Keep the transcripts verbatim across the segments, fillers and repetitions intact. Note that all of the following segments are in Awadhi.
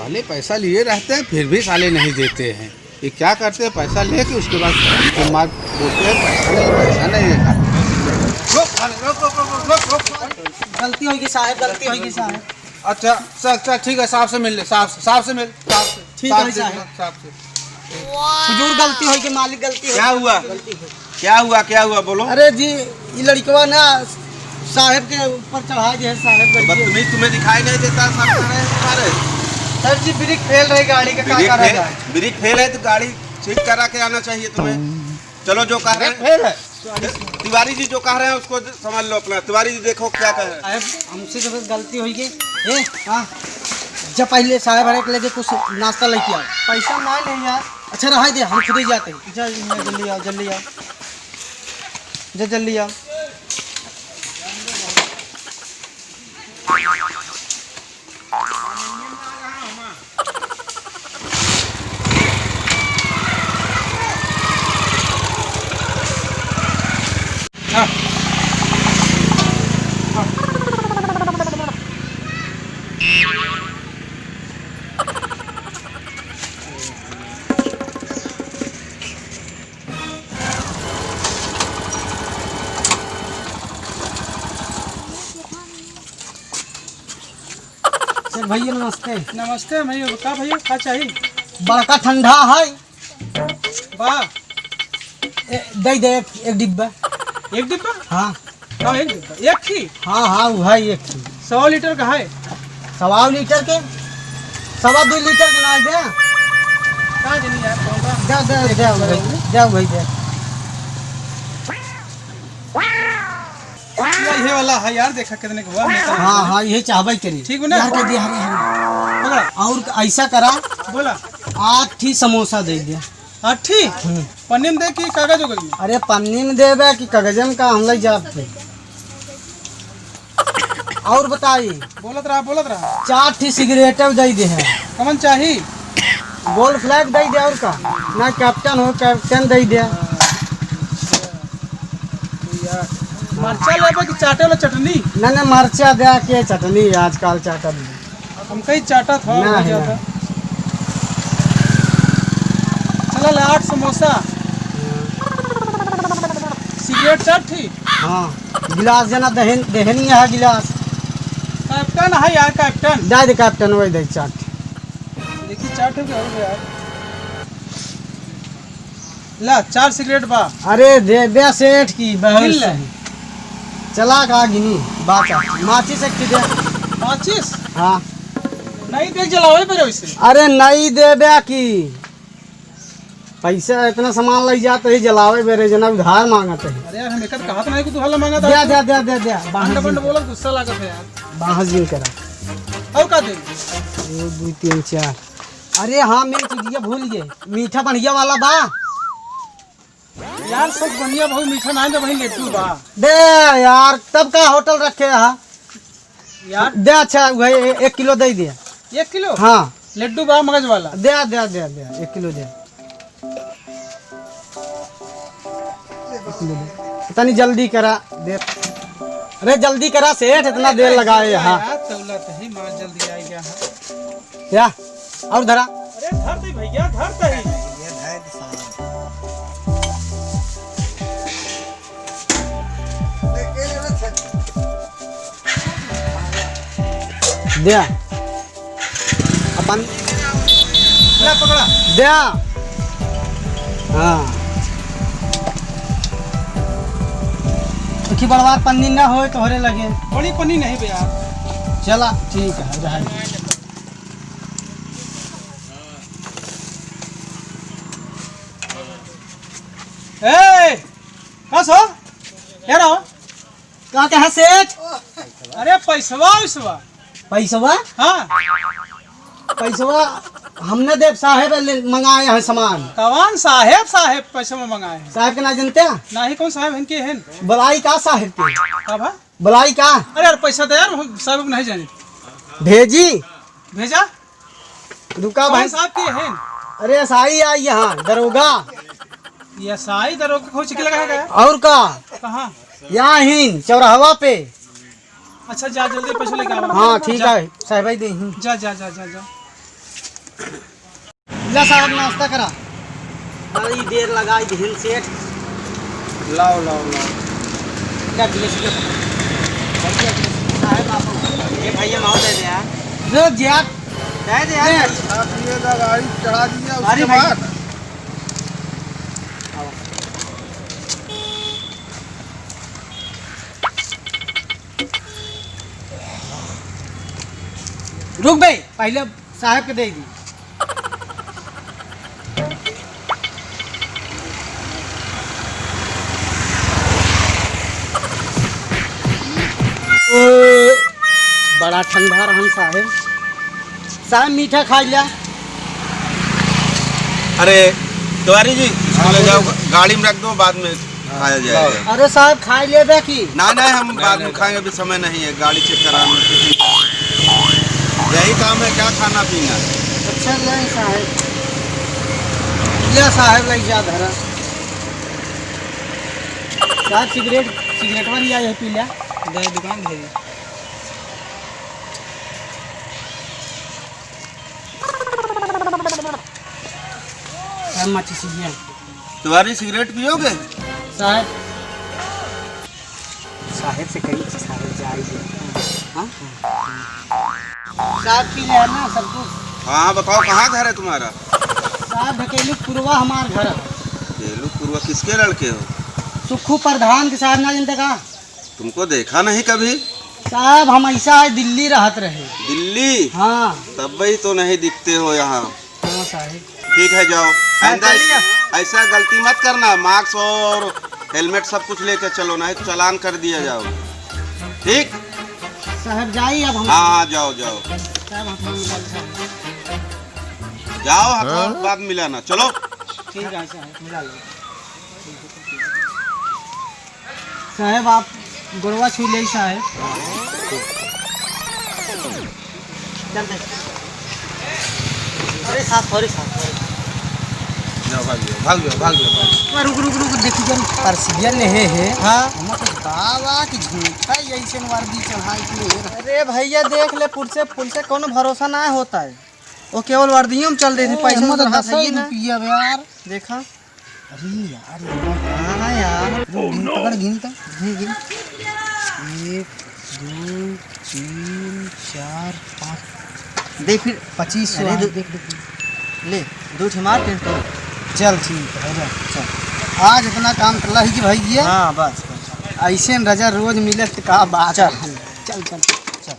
पहले पैसा लिए रहते हैं, फिर भी साले नहीं देते हैं। ये क्या करते हैं, पैसा लेके उसके बाद फिर मार बोलते हैं, "पैसा नहीं, पैसा नहीं है।" रोक, रोक, रोक। गलती होइगी साहब, गलती होइगी साहब। अच्छा, चल, चल, ठीक है, साहब से मिल ले, साहब से, साहब से मिल, साहब से, ठीक है साहब से, साहब। साहब से। हुजूर, गलती होइगी, मालिक, गलती होइगी। क्या हुआ? गलती होइगी। क्या हुआ, क्या हुआ, बोलो। अरे जी, ये लड़कवा ना साहब के ऊपर चढ़ा दिया है, साहब तो गलती है। बदतमीज, तुम्हें दिखाई नहीं देता, सब खड़े हैं तुम्हारे। सर जी, ब्रेक फेल रही गाड़ी का, क्या ब्रेक करा फेल, जाए? ब्रेक फेल है तो गाड़ी ठीक करा के आना चाहिए तुम्हें। चलो, जो कह रहे हैं। ब्रेक फेल है। तिवारी जी जो कह रहे हैं उसको समझ लो अपना। तिवारी जी देखो क्या कह रहे हैं। साहब, हमसे तो बस गलती होइगी। ए, हाँ, जा पहले साहब हरे के लगे कुछ नाश्ता लेके आओ। पैसा ना ले यार। अच्छा, रहा दे, हम खुद ही जाते हैं। जा, जा, जल्दी आओ, जल्दी आओ, जा जल्दी आओ। सर भैया नमस्ते। नमस्ते भैया, का भैया, का चाही? बड़का ठंडा है। बा। ए, दे दे एक, एक डिब्बा। एक डिब्बा? हाँ। हाँ, एक डिब्बा। एक ही? हाँ, हाँ, वो है एक ही। सौ लीटर का है? सवा लीटर के? सवा दो लीटर के ना दे। का जानी यार, कौन बा? दे, दे, दे, भाई, दे, भाई, दे। ये, ये वाला है यार, देखा कितने के हुआ, मेरे को हाँ, हाँ, ये चाहबे करी। ठीक हो ना? यार, के दिया, हरे, हरे। पकड़ा। और ऐसा करा, बोला। आठ ही समोसा दे दिया। आठ ही? हम्म। पन्नी में दे कि कागज हो गई? अरे, पन्नी में देबे कि कागजन का हम ले जाब थे। और बताई। बोलत रहा, बोलत रहा। चार ठी सिगरेट दे दे है। कमन चाही? Gold flag दइ दे, और का? ना captain हो, captain दइ दे। अच्छा। तो यार, मरचा लेबे कि चाटे वाला चटनी? ना, ना, मरचा दे के चटनी, आजकल चाटत नहीं। हम कहीं चाटत हो, ना, हो ना। जाता। चला ले आठ समोसा। हाँ। सिगरेट चार ठी? हाँ, गिलास जना दहेन, दहेनी है गिलास। Captain है यार, captain। दे दे captain, वही दे चार ठी। देखी, चार ठी के हो गया यार। ला, चार सिगरेट बा। अरे, दे दे सेठ की, बहुत मिल ले। सही। चला का गिनी, बात है। माचिस एक ठी दे। माचिस? हाँ। नहीं दे, जलावे पर वैसे। अरे, नहीं देबे की। पैसा इतना सामान लइ जात ही, जलावे बेरे जना उधार मांगत ही। अरे यार, हम एकर कहत नहीं कि तू हल्ला मांगत दे, है। दे, दे, दे, दे। बाहर अंड बंड जिन। बोलत गुस्सा लागत है यार। बाहर जिन करा। और का दे? एक, दो, तीन, चार। अरे हाँ, मेन चीजिया भूल गए। मीठा बढ़िया वाला बा। यार, सब बढ़िया भाई, मीठा ना दे भाई, लड्डू बा। दे यार, तब का होटल रखे हा? यार। दे, अच्छा, वही ए-, एक किलो दे दे। एक किलो? हाँ। लड्डू बा मगज वाला। दे, दे, दे, दे, एक किलो दे। एक किलो दे। तनी जल्दी करा, दे। अरे, जल्दी करा सेठ, इतना देर लगाए यहाँ। यार, तौला तो ही, माल जल्दी आ गया है। या, और धरा। अरे, धर दे भैया, धर दे। द्या। अपन ला पकड़ा। द्या। हाँ। देखी बड़वार पन्नी ना होए तोहरे लगे। बड़ी पन्नी नहीं बे यार। चला, ठीक है, रहा। ए, का सो? क्या रहो? का कहा सेठ? अरे पैसवा, पैसवा। पैसवा? हाँ। पैसवा हमने देव साहेब ले मंगाए हैं सामान। कौन साहेब, साहेब पैसवा मंगाए हैं? साहेब के ना जानते हैं? नहीं, कौन साहेब हैं, के हैं? बुलाई का साहेब के? का भा? बुलाई का? अरे यार, पैसा दे यार, हम साहेब को नहीं जाने। भेजी? भेजा? रुका कौन भाई। साहब के हैं? अरे, एसआई आई यहाँ, दरोगा। एसआई दरोगा खोज के लगा है क्या? और का? कहाँ? यहाँ ही, चौराहवा पे। अच्छा, जा जल्दी पैसा लेके आओ। हाँ, ठीक जा। है, साहब भाई दे ही। जा, जा, जा, जा, जा। ला साहब, नाश्ता करा। बड़ी देर लगाई दिहिन सेठ। लाओ, लाओ, लाओ। क्या गिलास, गिलास? साहब, आप ये भैया माव दे दे यार। दे दे यार। दे दे यार। दे। आप ये ना गाड़ी चढ़ा दिया, अरे उसके भाई। बाद। रुक बे, पहले साहब के दे दी। ओ, बड़ा ठंडा रहन साहेब। साहेब, मीठा खा लिया। अरे, तिवारी जी, इसको ले जाओ, गाड़ी में रख दो, बाद में खाया जाएगा। अरे साहब, खाई लेबे की? ना, ना, हम बाद में खाएंगे, अभी समय नहीं है, गाड़ी चेक कराना है। यही काम है, क्या खाना पीना? अच्छा, ले साहब। ले साहब, ले जा धरा। साहब, सिगरेट, सिगरेटवा लिया, यही पी लिया। दे, दुकान भेज। साहब, माचिस लिया। तिवारी, सिगरेट पियोगे? साहब। साहेब से कही, साहेब जाइए। हाँ? साहब पी ले ना सब कुछ। हाँ, हाँ, बताओ, कहाँ घर है तुम्हारा? साहब, ढकेलू पुरवा हमार घर है। ढकेलू पुरवा किसके लड़के हो? सुखू प्रधान के साहब ना जानते का? तुमको देखा नहीं कभी। साहब, हम ऐसा है, दिल्ली रहत रहे। दिल्ली? हाँ। तब भी तो नहीं दिखते हो यहाँ। हाँ साहब। ठीक है, जाओ। हाँ, आइंदा चलिए। ऐसा गलती मत करना, मास्क और हेलमेट सब कुछ लेके चलो, नहीं तो चालान कर दिया जाओ। ठीक? साहब, जाइए अब हम। हाँ, हाँ, जाओ, जाओ। साहब, हम, हम, जाओ, हाथ हाँ? बाद मिलाना, चलो। ठीक है, साहब, मिला लो। साहेब, आप गोड़वा छू ले, साहेब। चल दे। अरे साहब, sorry साहब, sorry। जाओ, भाग जाओ, भाग जाओ, भाग जाओ, भाग जाओ। रुक, रुक, रुक, देखी जन परसिया लेहे है। हाँ। हम कुछ बाबा की झूठा ही ऐसे वर्दी चढ़ाई की है। अरे भैया, देख ले, पुलिस, पुलिस कौनो भरोसा ना होता है। वो केवल वर्दियों में चल रही थी, ए, पैसा हम तो वैसा दस ही है ना। रुपया बे यार। देखा। अरे यार, यार। हाँ यार। रुक, गिन, पकड़, गिन तो। गिन, गिन। एक, दो, तीन, चार, पाँच। देख फिर। पच्चीस सौ अरे, आए, दो, देख, देख। ले, दो ठे मार, तीन ठे। चल, ठीक है, हो जा। चल। आज इतना काम कर ला ही कि भाई ये। हाँ, बस, बस। ऐसे न रजा रोज मिले तो का बात चल। है। चल, चल, चल।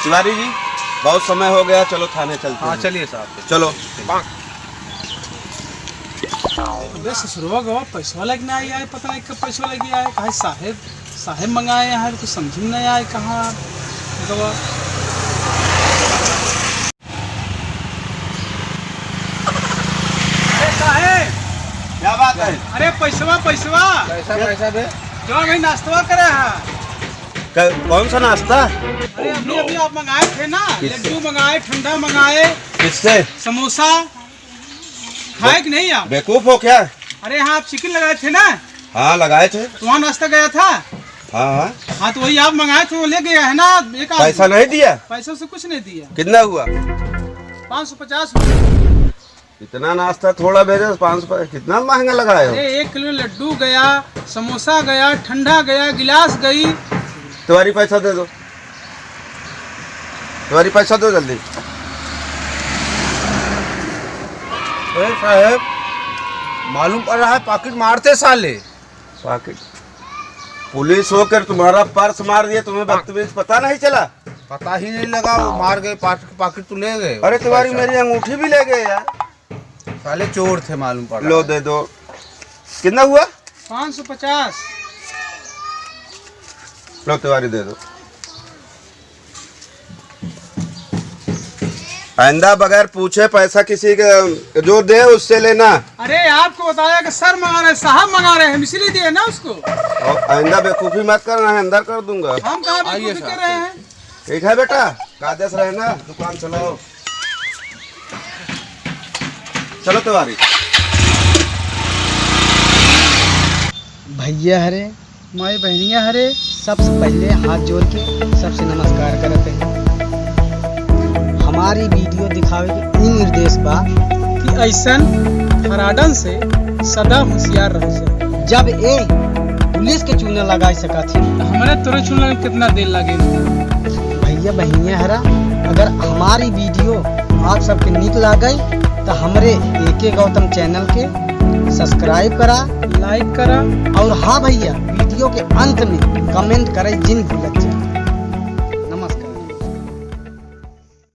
तिवारी जी, बहुत समय हो गया, चलो थाने चलते हाँ, हैं। चलिए साहब। चलो। अबे ससुरवा गवा पैसवा लेके ना आई आए, पता नहीं कब पैसवा लेके आए। काहे साहेब, साहेब मंगाए यहाँ, कुछ समझ में नहीं आए कहाँ गवा। अरे साहेब। क्या बात है? अरे पैसवा, पैसवा। कैसा पैसा बे? जो भाई नाश्तवा करे है। क-, कौन सा नाश्ता? अरे अभी, अभी आप मंगाए थे ना, किस- लड्डू मंगाए, ठंडा मंगाए, किससे? समोसा। खाए कि नहीं आप? बेवकूफ हो क्या? अरे हाँ, आप चिकन लगाए थे ना? हाँ, लगाए थे। तो वहाँ नाश्ता गया था? हाँ, हाँ। हाँ, तो वही आप मंगाए थे, वो ले गया है ना, एक आदमी। पैसा नहीं दिया? पैसों से कुछ नहीं दिया। कितना हुआ? पाँच सौ पचास रुपये। इतना नाश्ता थोड़ा भेजे, पाँच सौ पर कितना महंगा लगाए हो? अरे, एक किलो लड्डू गया, समोसा गया, ठंडा गया, गिलास गई। तिवारी पैसा दे दो, तिवारी पैसा दो जल्दी। अरे साहेब, मालूम पड़ रहा है पाकिट मारते साले। पाकिट। पुलिस होकर तुम्हारा पर्स मार दिया, तुम्हें बदतमीज पता नहीं चला? पता ही नहीं लगा, वो मार गए, पाकिट, पाकिट तो ले गए। अरे तिवारी, पैसा। मेरी अंगूठी भी ले गए यार। साले चोर थे मालूम पड़ा। लो दे दो। कितना हुआ? पाँच सौ पचास। लो तिवारी दे दो। आइंदा बगैर पूछे पैसा किसी के जो दे उससे लेना। अरे आपको बताया कि सर मंगा रहे, साहब मंगा रहे, हम इसीलिए दिए ना उसको। और आइंदा बेवकूफ़ी मत करना है, अंदर कर दूंगा। हम कहाँ आइए बेवकूफ़ी कर साहब। रहे हैं? ठीक है बेटा, कायदे से रहना, दुकान चलाओ। चलो तिवारी। भैया हरे, माई बहनिया हरे, सबसे पहले हाथ जोड़ के सबसे नमस्कार करत हैं। हमारी वीडियो दिखावे के ई निर्देश बा कि ऐसन फ्रॉडन से सदा होशियार रहो सर। जब ए पुलिस के चूना लगाई सकत ही, तो हमरे तोरे चूना में कितना देर लागे? भैया बहनिया हरा, अगर हमारी वीडियो आप सबके नीक लागे, तो हमरे एके गौतम चैनल के सब्सक्राइब करा, लाइक करा, और हाँ भैया, वीडियो के अंत में कमेंट करे जिन भूलत जाए।